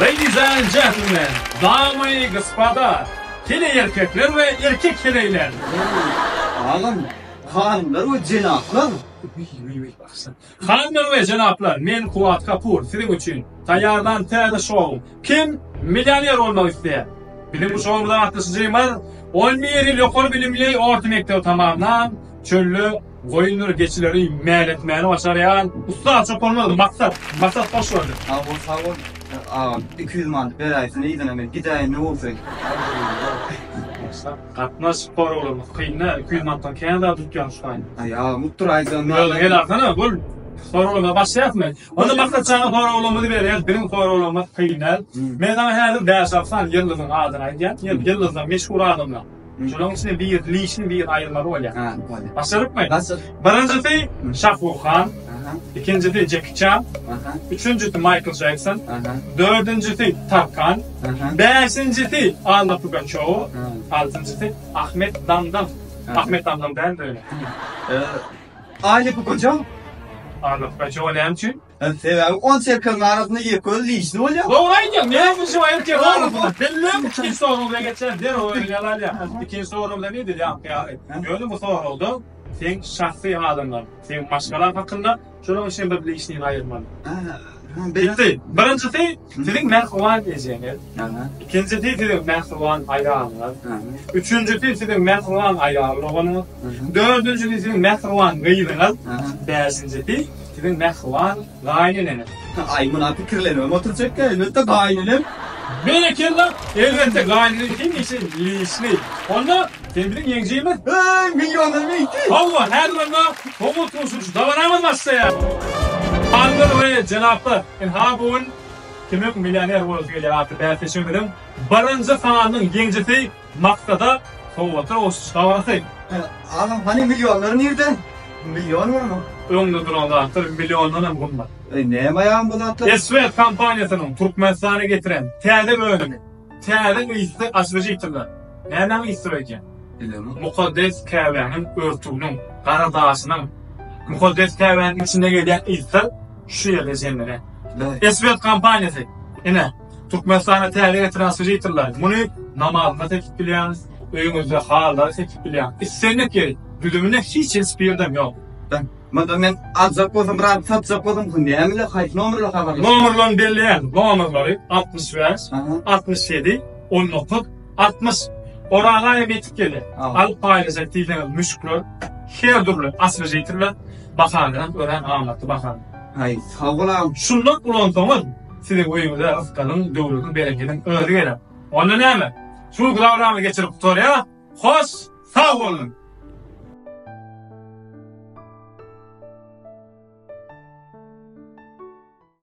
Ladies and gentlemen, damy i gospoda, heleý erkekler we erkek heleýler. Agam, hanymlar we jenaplar. Hanymlar we jenaplar, men Kuwat Kapur siziň üçin taýýarlan täze şowum Kim millioner bolmak isleýär? Biziň bu şowumyza gatnaşyjymyz 11 ýyl ýokary bilimli orta mekdebi tamamlan, çölde goýundyr geçileri mäletmäni başarýan ussat çopanymyz Maksat. Maksat hoş gördük. Sag bol, sag bol. Agam, 200 manat beräýsene yzyna men gidäýin ne bolsa. Gatnaş soraglarymyz kyn däl, 200 manatdan kän zat utýan şu taýyn. Aý agam utduraýjagym ýok. Özüň el alsana, bol. Soraglara başlaýasmy? Onda Maksat jana soraglarymyzy berýäs, biziň soraglarymyz kyn däl. Men saňa häzir bäş-alty sany ýyldyzyň adyny aýdýan. Ýyldyzlar meşhur adamlar. Şolaryň içinde bir lişni bir aýyrmaly bolýar. Ha, bolýar. Başarypmy? Başar. Birinjisi Şahruh Han, ikinjisi Jeki Çan, üçünjisi Maýkl Jekson, dördünjisi Tarkan, bäşinjisi Alla Pugaçowa, altynjysy Ahmet Damdam. Ahmet Damdam däldir öyle. Alla Pugaçow? Alla Pugaçowa näme üçin? Sebäbi on erkegiň arasynda ýeke özi lişni bolýar. Dogry aýdýaň. Näme üçin erkek arasynda? Bildim. Ikinji soragymyza geçeris. Derrew öýüne alýar. Ikinji soragymyza ne diýilýär ýaňky ýaly. Ýöne bu soragda seň şahsy adamlaryň, seň maşgalaň hakynda şolaryň içinden bir lişnini aýyrmaly. Bitti. Birinjisi siziň mähriban ejeňiz. Ikinjisi siziň mähriban aýalyňyz. Üçünjisi siziň mähriban aýal doganyňyz. Dördünjisi siziň mähriban gyzyňyz. Bäşinjisi Siziň mähriban gaýyneneňiz. Aý muna pikirlenibem oturjakka elbetde gaýynenem. Berekella elbetde gaýynenem hemişe lişni. Onda sen biziň ýeňjimiz. Heý millionlar meňki. Hawa häzir onda sowgat gowşuryş dabaramyz başlaýar. Hanymlar we jenaplar ynha bu gün kimiň millioner bolasy gelýär atly bäsleşigimiziň birinji sanynyň ýeňjisi Maksada sowgatlar gowşuryş dabarasy. Agam hany millionlar nirde? Million barmy? Öňde duran zatlar milliondan hem gymmat. Eý näme aýagym bu zatlar? Eswet kompaniýasynyň Türkmenistana getiren täze önümi, täze ysy oswežitorlar. Nämäň ysy öýdýäň? Bilemok. Mukaddes Käbäniň örtüginiň, gara daşynyň, mukaddes Käbäniň içinde gelýän yslar şu ýerde jemlenen. Eswet kompaniýasy, ine, Türkmenistana täze getiren oswežitorlar. Muny namazyňa sepip bilýäňiz, öýüňizde halylara sepip bilýäňiz. Islendik ýeri, düzüminde hiç hili spirdem ýok. Munda men aljak bolsam, biraz satjak bolsam, bu näme bilen, haýsy nomer bilen habarlaşmaly? Nomerlerini belleýän, nomerleri 65, 67, 19, 60. Oraza aýy ýetip gelýär. Alyp paýlaşak diýseňiz müşkler, her dürli oswežitorlar, bahalaram örän amatly bahalar. Aý, sag bol agam. Şundan ulansaňyz, Siziň öýüňize rysgalyň, döwletiň, berekediň özi geler. Onda näme? Şu günki dabaramyzy geçirip gutarýas. Hoş sag boluň!